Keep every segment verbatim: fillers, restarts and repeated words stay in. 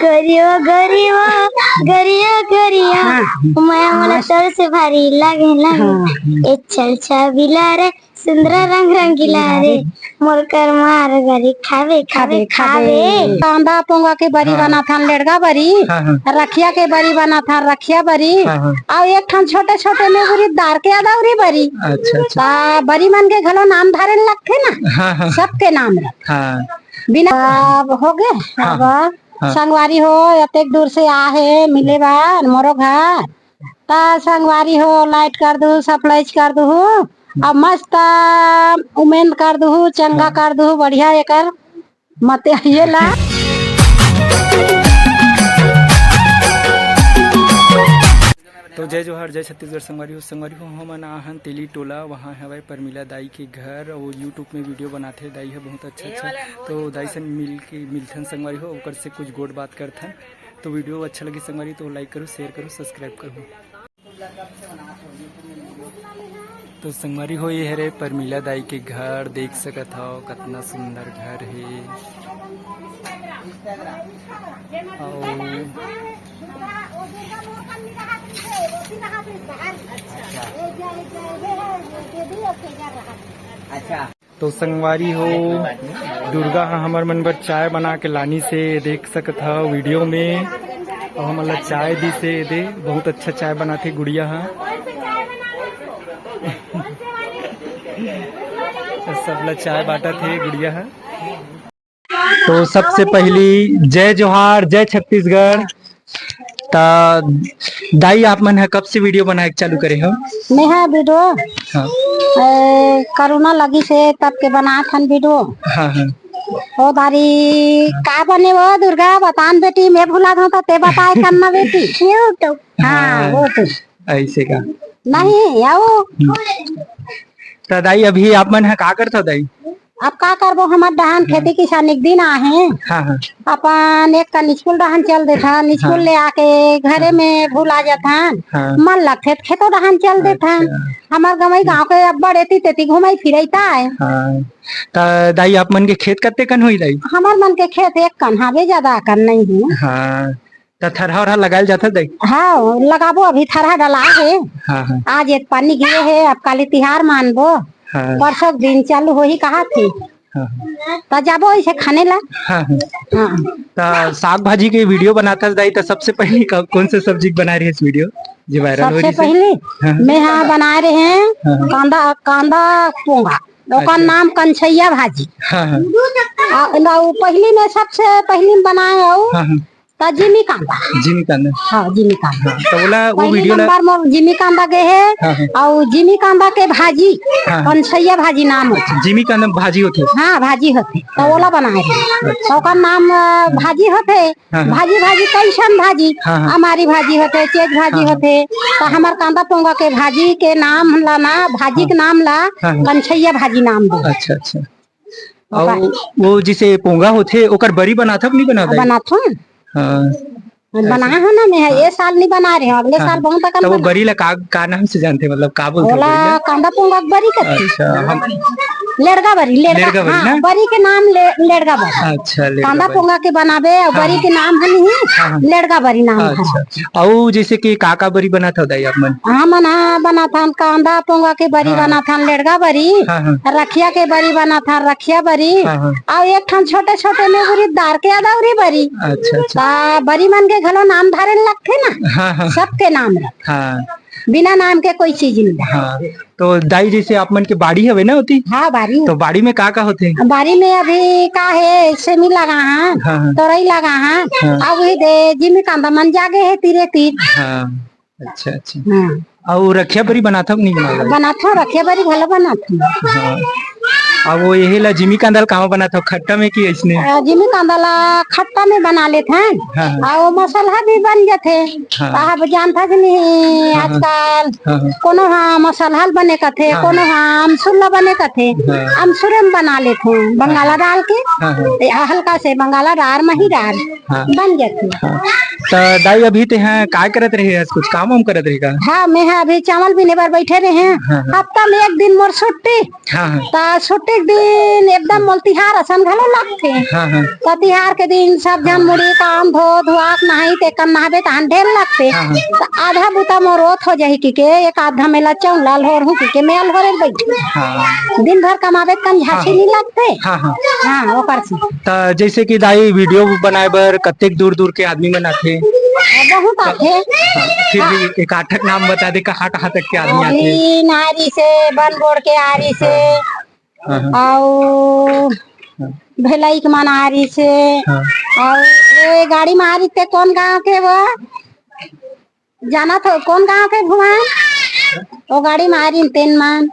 गोरी ओ गोरी ओ, गोरी ओ गोरी ओ, हाँ। माया मोला तोर से भारी लागे लागे। हाँ। ए चल छबिला रे, सुंदरा रंग रंगीला रे, मोर कर मार गरी खावे खावे खावे खावे। खावे। कांदा पोंगा के बरी हाँ। बनाथन लेड़गा बरी, हाँ, हाँ। रखिया के बरी बनाथन रखिया बरी, हाँ, हाँ। अउ एक ठन छोटे छोटे में बरी दार के अदौरी बरी। अच्छा, अच्छा। ता बरी मन के घलो नाम धारे लगथे ना, हाँ, हाँ। सबके नाम रख। हाँ। बिना अब हो गए, हाँ, अब हाँ। संगवारी हो, अतेक दूर से आ हे मिले बर मोरो घर, त संगवारी हो, like कर दू, subscribe कर दू, अब मस्त उमेंद कर दू, चंगा हाँ। कर दू, बढ़िया एकर मत ये ला। तो जय जोहार, जय छत्तीसगढ़ संगवारी हो। संगवारी हो, हमन आहन तेली टोला, वहाँ हवय परमिला दाई के घर। वो YouTube में video बनाथे दाई ह बहुत अच्छा अच्छा। तो दाई से मिल के मिलथन संगवारी हो, ओकर से कुछ गोठ बात करथन। तो video अच्छा लगे संगवारी तो like करो, share करो, subscribe करो। तो संगवारी हो, ये हरे परमिला दाई के घर, देख सकत हव कतना सुंदर घर हे। अउ अच्छा। तो संगवारी हो, दुर्गा ह हमर मन बर चाय बना के लानिस हे, देख सकत हव video में। अउ हमन ला चाय दिस हे, दे बहुत अच्छा चाय बनाथे गुड़िया ह। सबला चाय बांटत हे गुड़िया ह। तो सबसे पहली जय जोहार, जय छत्तीसगढ़। त दाई, आप मन ह कब से video बनाए के चालू करे हो? मैं ह video, हाँ। ए, कोरोना लगिस हे तब के बनात हन video। हाँ, हाँ। ओ दारी का बने वो दुर्गा, बतान बेटी, मैं भुला दूं तो ते बताए करना बेटी। YouTube। हाँ, हाँ। वो तो। ऐसे का? नहीं, आओ। हम्म। त दाई, अभी आप मन ह का करथव दाई? अब का करबो, हमर डहान हम्म। खेती किसानी के दिन आहे। हाँ, हाँ। अपन एक कन स्कूल डहान चल देथन, स्कूल हाँ। ले आके घरे हाँ। में भुला जाथन। हाँ। मन लगथे त खेतो डहान चल देथन। अच्छा। हमर गंवई गांव के अब्बड़ एती तेती घुमई फिरई ताय। हाँ। त दाई, आप मन के खेत कत्ते कन होही दाई? हमर मन के खेत एक कन हावे, ज्यादा कन नहीं हे। हाँ। त थरहा उरहा लगायल जाथे दाई? हाँ, लगाबो, अभी थरहा डला हे। हाँ, हाँ। आज एक पानी गिरे हे, अब काली तिहार मानबो। हाँ। परसों दिन चालू होही कहाथे। हाँ, हाँ। त जाबो इसे खाने ला। हाँ, हाँ। हाँ। त साग भाजी के video बनाथस दाई, त सबसे पहली क-, कौन से सब्जी के बनाए रहिस video जे viral हो सबसे रहिस हे? पहली हाँ, हाँ। मैं हाँ बनाए रहे हाँ, हाँ। कांदा, कांदा पोंगा, ओकर अच्छा। नाम कंछैया भाजी। हाँ, हाँ। आ, ना, वो पहली में सबसे पहली में बनाए हूँ। हाँ, हाँ। त जिमी कांदा। जिमी कांदा। हाँ, जिमी कांदा। हाँ, त ओला, वो पहली video ला नंबर में जिमी कांदा गे हे, हाँ, हाँ। अउ जिमी कांदा के भाजी, हाँ, हाँ। कंसैया भाजी नाम होथे। जिमी कांदा भाजी होथे? हाँ, भाजी होथे। त हाँ, ओला हाँ। बनाए हे। अच्छा। त ओकर नाम, अ, भाजी होथे। हाँ, हाँ। भाजी, भाजी, कैसन भाजी? हाँ, हाँ। अमारी भाजी होथे, चेज भाजी हाँ, हाँ। होथे। त हमर कांदा पोंगा के भाजी के नाम ला ना, भाजी के हाँ। नाम ला हाँ, हाँ। कंसैया भाजी नाम दे। अच्छा, अच्छा। अउ ओकर वो जैसे पोंगा होथे, ओकर बरी बनाथव कि नहीं बनाथव? बनाथन। हाँ। बनाए हो ना, मैं हाँ। ये साल नहीं बना रहे हो, अगले हाँ। साल बहुत अकन तो वो बना। बरी ला का, का नाम से जानथे, मतलब का बोलथे ओला बरी ला? कांदा पोंगा के बरी करथे। अच्छा, हम लेड़गा बरी, लेड़गा। लेड़गा बरी हाँ, ना? बरी के नाम ले-, लेड़गा बरी। अच्छा, लेड़गा कांदा बरी। पोंगा के बनाबे, अउ हाँ, बरी हाँ। के नाम है नहीं, हाँ, हाँ। लेड़गा बरी नाम है। अच्छा, अच्छा। अउ जैसे कि का, का बरी बनाथव दाई आप मन? हाँ, मन हाँ बनाथन, कांदा पोंगा के बरी हाँ। बनाथन, लेड़गा बरी, हाँ, हाँ। रखिया के बरी बनाथन, रखिया बरी, हाँ, हाँ। अउ एक ठन छोटे-छोटे में बरी दार के अदौरी बरी। अच्छा, अच्छा। ता बरी मन के घलो नाम धारे लगथे ना, हाँ, हाँ। सबके नाम रख। हाँ। बिना नाम के कोई चीज नहीं। हाँ, तो दाई जैसे आप मन के बाड़ी हवे ना होती? हाँ, बाड़ी। तो बाड़ी में का का होथे? बाड़ी में अभी का हे, सेमी लगा हाँ, हाँ, हाँ। तोरई लगा हाँ, हाँ। अउ वही दे जिमी कांदा मन जागे हे तीरे तीर। हाँ, अच्छा, अच्छा। हाँ। अउ रखिया बरी बनाथव कि नहीं बनाथव? बनाथव, रखिया बरी घलो बनाथव। हाँ। अब वो यही ला जिमी कांदा ल कहाँ बनाथव, खट्टा में कि ऐसने? अ, जिमी कांदा ला खट्टा में बना लेथन, हाँ, हाँ। अउ मसाला भी बन जाथे। हाँ। त अब जानथा कि नहीं, हाँ, हाँ। आजकल हाँ, हाँ। कोनो हा मसाला ल बने कथे, हाँ, कोनो हाँ। हा अमसुर ला बने कथे। हाँ। अमसुरे में बना लेथन, बंगाला हाँ। डाल के, हाँ, हाँ। ए, हल्का से बंगाला डार, मही डार हाँ। बन जाथे। हाँ। त दाई, अभी ते हा काय करत रहे हस? कुछ काम वाम करत रहे का? हाँ, मैं हा अभी चावल बीने बर बैठे रहे। हाँ, हाँ। हफ्ता में एक दिन मोर छुट्टी। हाँ, हाँ। त छुट्टी एक दिन एकदम मोल तिहार असन घलो लगथे। हाँ, हाँ। त तिहार के दिन सब झन मुड़ी कान धो धुआ के नहाई, तेकर नहाबे तहन ढेर लगथे। हाँ, हाँ। त आधा बुता मोर ओत हो जाही कहिके, एक आध घमेला चौंला लहोरहूँ कहिके, मैं लहोरे बइठ। हाँ। दिन भर कमाबे त कम झांसी हाँ। नहीं लगथे। हाँ, हाँ। हाँ, ओकर से। त जैसे कि दाई, वीडियो बनाए बर कतेक दूर दूर के आदमी मन आथे? बहुत आथे। हाँ, फिर भी हाँ। एक आध ठक नाम बता दे, कहाँ कहाँ तक के आदमी आथे? अभी नारी से, बनगोड़ के आरी से, हाँ। हाँ, हाँ। अउ हाँ। भेलई के मन आरी से, हाँ। अउ ये गाड़ी में आरी ते कोन गांव के वो? जानत हो कोन गांव के भुवन? वो गाड़ी में आरी तेन मन।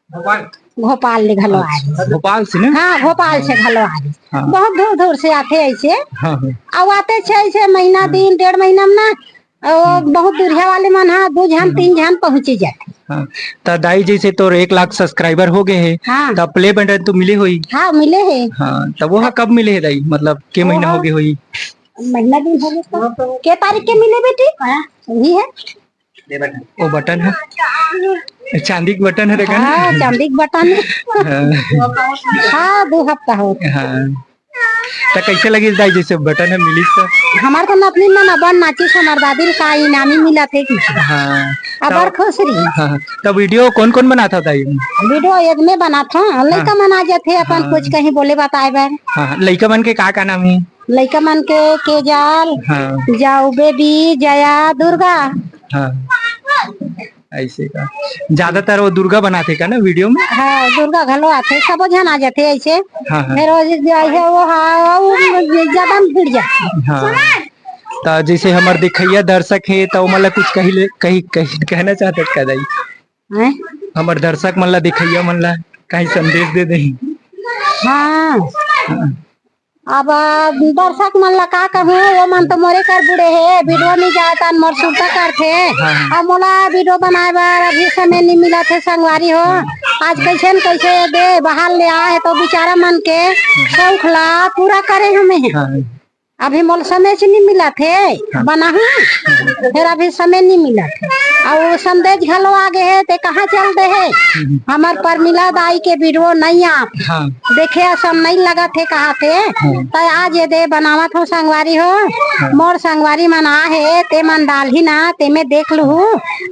भोपाल। भोपाल ले घलो आरी। अच्छा, भोपाल से ना? हाँ, भोपाल से हाँ। घलो आरी। हाँ। बहुत दूर दूर से आथे ऐसे। हाँ, हाँ। अउ आथे छह छह महीना, हाँ। दिन डेढ़ महीना में ना, ओ, हम्म। बहुत दूरिया वाले मन हा, दू झन, हम्म। तीन झन पहुंची जाथे। हाँ। त दाई, जैसे तोर एक लाख सब्सक्राइबर हो गए हे, हाँ। त प्ले बटन तो मिले होई? हाँ, मिले हे। हाँ, त वो हा कब मिले हे दाई? मतलब, के वो महीना हा हो गए होई? महीना दिन हो गए तो। के तारीख के मिले बेटी? हाँ। वही है। वो बटन है? चांदी के बटन है, देखा ना? हाँ, चांदी के बटन है। हाँ। हाँ, दो हफ्ता हो गया। हाँ। त कैसे लगिस दाई, जैसे बटन ह मिलिस त? हमार तो नतनी मन अब्बड़ नाचिस, हमार दादी ल का इनामी मिलत हे कि। हाँ। अब्बड़ त खुश रहिस। हाँ, हाँ। त वीडियो कौन कौन बनात हव दाई? वीडियो एक में बनात हव, लइका हाँ। मन आ जाथे अपन हाँ। कुछ कहीं बोले बताए बर। हाँ, हाँ। लइका मन के का का नाम हे? लइका मन के केजल, हाँ। जाऊ बेबी, जया, दुर्गा। हाँ। ऐसे का। ज्यादातर वो दुर्गा बनाथे का ना वीडियो में? हाँ, दुर्गा घलो आथे, सबो झन आ जाथे ऐसे। हाँ, हाँ। फिर वो जो है वो, हाँ, वो ज्यादा भीड़ जाथे। हाँ। त जैसे हमर देखइया दर्शक हे, त ओमन ला कुछ कही ले, कही, कही कहना चाहत का दाई? हैं? हमर दर्शक मन ला, देखइया मन ला कहीं संदेश दे दे। हाँ। हाँ। अब, आ, दर्शक मन ला का कहूँ, वो मन तो मोरे कर बुड़े हे, वीडियो नहीं जाए तन मोर सुरता करथे। हाँ, हाँ। अब मोला वीडियो बनाए बर अभी समय नहीं मिलत हे संगवारी हो। हाँ। आज कैसे न कैसे दे बाहर ले आए हे, तो बेचारा मन के शौक ला पूरा करे हमें। हाँ। अभी मोला समय से नहीं मिलत हे, हाँ। बनाहूँ, फिर अभी समय नहीं मिलत हे। अउ संदेश घलो आ गए हे, ते कहाँ चल दे हे? हम्म। हमर परमिला दाई के वीडियो नहीं आप हाँ। देखे असन नहीं लगत हे, कहा थे। हाँ। त आज ये दे बनावत हो संगवारी हो, हाँ। मोर संगवारी मन आ हे, ते मन डालही ना, ते में देख लूहू,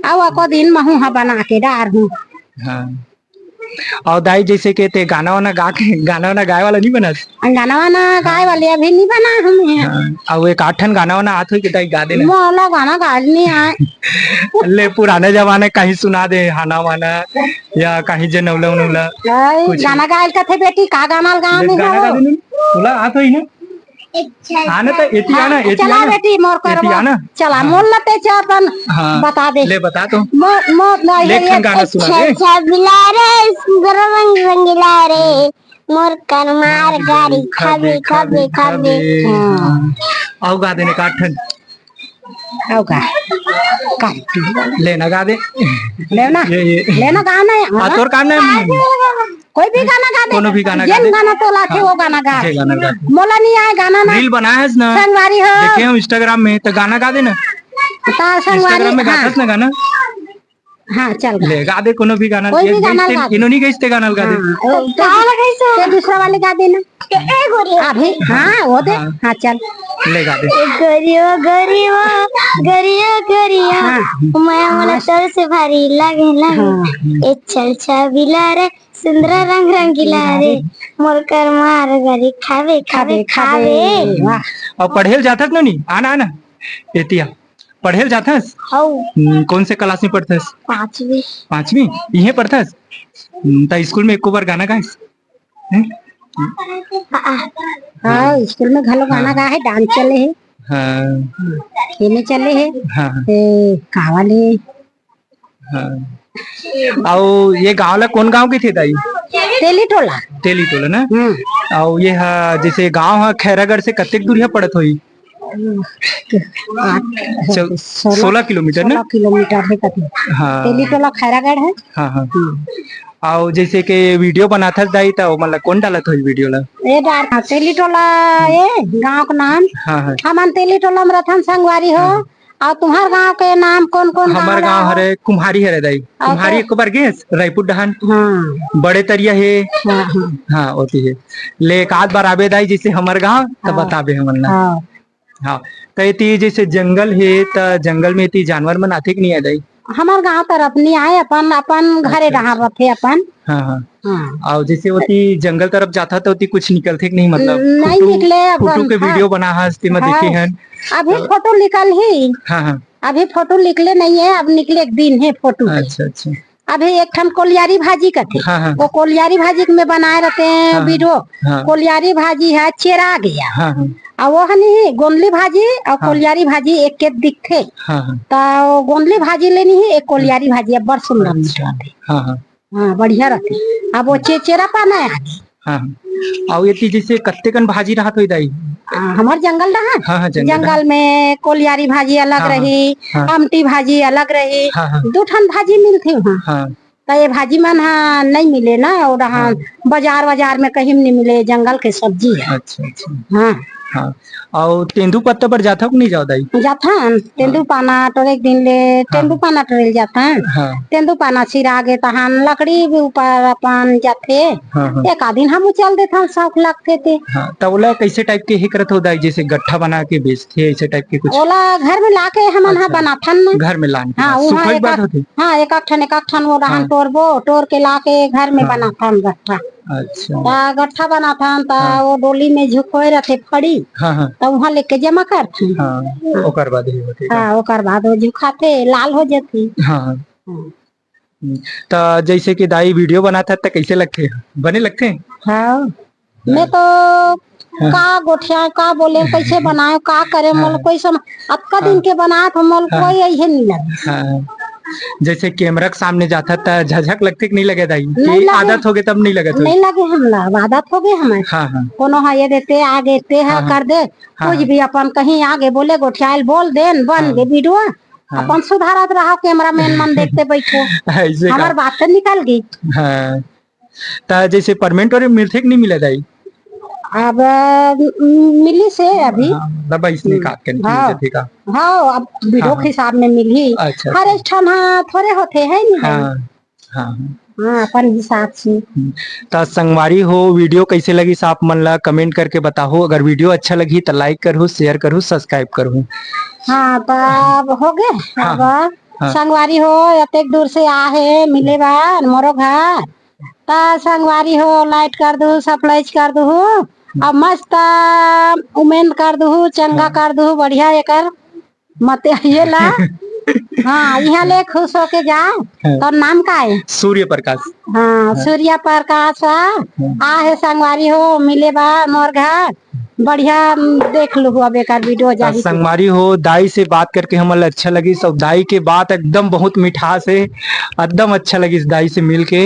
अउ अको दिन महू हा बना के डारहूँ। हाँ। अउ दाई, जैसे के ते गाना वाना गा के, गाना वाना गाए वाला नहीं बनस? गाना वाना गाए वाले अभी नहीं बना हमें। हाँ, अउ एक आठ ठन गाना वाना आत होई के दाई, गा देना। मोला गाना गाए नहीं आए। ले, पुराने जमाने कहीं सुना दे, हाना वाना, या कहीं जनौला उनौला, आई, कुछ। गाना गाए कथे बेटी, का गाना गावे ले, गाना गा दे नू। तोला आत होई ना? आना त एती हाँ, आना, एती चला आना। बेटी, मोर एती करवा। आना। चला, हाँ। मोर लते चा अपन हाँ, बता दे। ले बता तो। मोर, मोर, ना, ले ये, एक ठन ये, गाना सुना दे। अच्छा, बिला रे, सुंदर रंग रंगीला रे, मोर करमार गारी खाबे, खाबे, खाबे। हाँ। अउ गा देने का ठन। अउ का? का? लेना गा दे। लेना? ये, ये। लेना गाना है, हाँ, हाँ? तोर का नाम? कोई भी गाना गा दे। कोनो भी गाना गा जेन दे। गाना तोला थे, हाँ। वो गाना गा। जे गाना गा। मोला नहीं आए गाना ना। रील बनाए हस ना? संगवारी हो। देखे हम Instagram में, त गाना गा दे ना। त संगवारी, Instagram में हाँ। गाथस ना गाना? हाँ, चल गा। ले, गा दे कोनो भी गाना। कोई भी गाना गा दे। इन्हों नहीं गइस ते गाना गा दे। हाँ, ओ, तो, तो दूसरा वाले गा देना। अभी, हाँ, वो दे। हाँ। हाँ, चल। ले गा दे। ए गोरियो, गोरियो, गोरियो, गोरियो। हाँ। मैं वाला हाँ। तोर से भारी लागे, लागे। हाँ। ए चल छबिला रे, सुंदरा रंग रंगीला रे, मोर कर मार गरी खावे, खावे, खावे, खावे। खावे। वाह। अउ पढ़े ल जाथस नोनी? आना, आना। एतिया। पढ़े ल जाथस? हौ। हम्म, कौन से class में पढ़थस? पाँचवीं। पाँचवीं? इहें पढ़थस? हम्म, त स्कूल में एको बार गाना गाएस? हैं? हाँ, हाँ, स्कूल में घलो गाना हाँ। गा हे, dance चले हे। हाँ। हाँ, एमे चले हे। हाँ। ए, कावा ले। हाँ। अउ ये गांव ला कौन गांव के थे दाई? तेली टोला। तेली टोला ना? हम्म। अउ ये हा, जैसे गांव हा खैरागढ़ से कतेक दूरिहा पड़त होही? आठ, चौ-, सोलह, सोलह किलोमीटर ना? सोलह किलोमीटर हे कति। हाँ। तेली टोला खैरागढ़ हे। हाँ, हाँ। हम्म। अउ जैसे के video बनाथस दाई, त ओमन ला कौन डालत होही video ला? ये डार, हाँ, तेली टोला, ये गांव के नाम। हाँ, हाँ। हमन तेली टोला में रथन संगवारी हो। हाँ। अउ तुम्हर गांव के नाम कोन कोन गांव हमर गांव हरे? हरे कुम्हारी हरे दाई। अउ कुम्हारी तो एक बार गेस रायपुर डहान। हाँ। बड़े तरिया हे। हाँ, हाँ। हाँ, ओती हे। ले एक आध बार आबे दाई, जैसे हमर गांव, त हाँ। बताबे हमन ला। हाँ। हाँ, त एती जैसे जंगल हे, त जंगल में एती जानवर मन आथे कि नहीं आए दाई? हमर गांव तरफ नहीं आए, अपन, अपन घरे अच्छा, डहार अच्छा। रथे अपन। हाँ, हाँ। हाँ। अउ जैसे ओती जंगल तरफ जाथा, त ओती कुछ निकलथे कि नहीं, मतलब नहीं फोटो, निकले अपन, फोटो के हाँ। वीडियो बना हस, तेमा हाँ। देखे हन। अभी तो फोटो निकल ही। हाँ, हाँ। अभी फोटो निकले नहीं है, अब निकले एक दिन है फोटो के। अच्छा, अच्छा। अभी एक ठन कोलियारी भाजी कथे। हाँ, हाँ। वो कोलियारी भाजी के में बनाए रहते हैं हाँ, हाँ। वीडियो। हाँ। कोलियारी भाजी है, चेरा गया। हाँ, हाँ। अउ वो हनी गोंदली भाजी अउ हाँ। कोलियारी भाजी एक के दिखथे। हाँ, हाँ। त वो गोंदली भाजी लेनी ही, एक कोलियारी भाजी, अब्बड़ सुंदर अच्छा। दिखथे। हाँ, हाँ। हाँ, बढ़िया रहथे। अब वो चेचेरा पाना है आगे। हाँ, हाँ। अउ एती जैसे कत्ते कन भाजी रहत होही दाई? आ, हमर जंगल रहा। हाँ, हाँ, जंगल जंगल रहा। में कोलियारी भाजी अलग हाँ, हाँ। रही, हाँ। अमटी भाजी अलग रही। हाँ, हाँ। दू ठन भाजी मिलथे वहाँ। हाँ। त ये भाजी मन हा नहीं मिले ना, और हाँ। हाँ, बाजार, बाजार में कहीं नहीं मिले, जंगल के सब्जी है। अच्छा, अच्छा। हाँ। हाँ। अउ तेंदू पत्ता बर जाथव कि नहीं जाव दाई? जाथन, तेंदू हाँ। पाना टोरे के दिन ले, हाँ, तेंदू हाँ। पाना टोरे ल जाथन। हाँ। तेंदू पाना सिरा गे तहन लकड़ी भी ऊपर अपन जाथे। हाँ, हाँ। एक आध दिन हम उचल देथन, शौक लगथे ते। हाँ, त ओला कैसे टाइप के हे करत हो दाई, जैसे गट्ठा बना के बेचथे, ऐसे टाइप के कुछ? ओला घर में लाके हमन हा अच्छा। बनाथन ना। घर में लान के हाँ, बस। उहाँ सुखई एक बात आध, होथे? हाँ, एक आध ठन, एक आध ठन वो रहन हाँ। टोरबो, टोर के लाके घर में हाँ। बनाथन गट्ठा। अच्छा। त गट्ठा बनाथन, त हाँ। वो डोली में झुकोए रथे फड़ी, हाँ, हाँ। त उहाँ लेके जमा करथन। हाँ, हाँ। ओकर बाद ही होथे का? हाँ, ओकर बाद वो झुकाथे, लाल हो जाथे। हाँ, हाँ। हाँ। हम्म, त जैसे कि दाई वीडियो बनाथस, त कैसे लगथे? बने लगथे? हाँ। हाँ। मैं तो हाँ। का गोठिया, का बोले, कैसे बनाए, का करे, हाँ। मोला कोई सम-, अतका हाँ। दिन के बनात हो, मोला हाँ। कोई ऐसे नहीं लगे। हाँ। जैसे कैमरा के सामने जाथस, त झझक लगथे कि नहीं लगे दाई? नहीं कि लगे। आदत हो गे तब नहीं लगत हो? नहीं लगे हमला, अब आदत हो गे हमर। हाँ, हाँ। कोनो हा ये देते, आगे ते हा हाँ, हाँ। कर दे, हाँ, कुछ हाँ। भी अपन कहीं आगे बोले, गोठियाल बोल देन, बन हाँ। गे वीडियो। हाँ। अपन सुधारत रहो, कैमरामैन मन देखते बैठो। ऐसे का? हमर बात तो निकल गई। हाँ। त जैसे परमेंट और मिलथे कि नहीं मिले दाई? अब, म-, मिली से अभी। हाँ, मतलब इसने हम्म। काट के निकली हाँ। जथे का? हाँ, अब वीडियो हाँ, के हाँ। हिसाब में मिली। अच्छा, हर अच्छा। एक ठन हा थोड़े होथे, है नहीं? हाँ, हाँ, हाँ। हाँ, अपन हिसाब से। हम्म। त संगवारी हो, वीडियो कैसे लगिस आप मन ला कमेंट करके बताहू। अगर वीडियो अच्छा लगही त लाइक करहू, शेयर करहू, सब्सक्राइब करहू। हाँ, त अब हो गे। हाँ, अब हाँ। हाँ। संगवारी हो, अतेक दूर से आ हे मिले बर मोरो घर, त संगवारी हो, लाइक कर दू, सब्सक्राइब कर दू, अब मस्त उमेंद कर दू, चंगा हाँ। कर दू, बढ़िया एकर मत आइए ला। हाँ, इहाँ ले खुश होके जा। हाँ। तोर नाम का है? सूर्य प्रकाश। हाँ, हाँ। सूर्य प्रकाश, हाँ। हाँ। आ हे संगवारी हो, मिले बर मोर घर। बढ़िया, उम, देख लूहू अब एकर वीडियो त जाही तो। संगवारी हो, दाई से बात करके हमन ला अच्छा लगिस, अउ दाई के बात एकदम बहुत मिठास हे, एकदम अच्छा लगिस दाई से मिल के।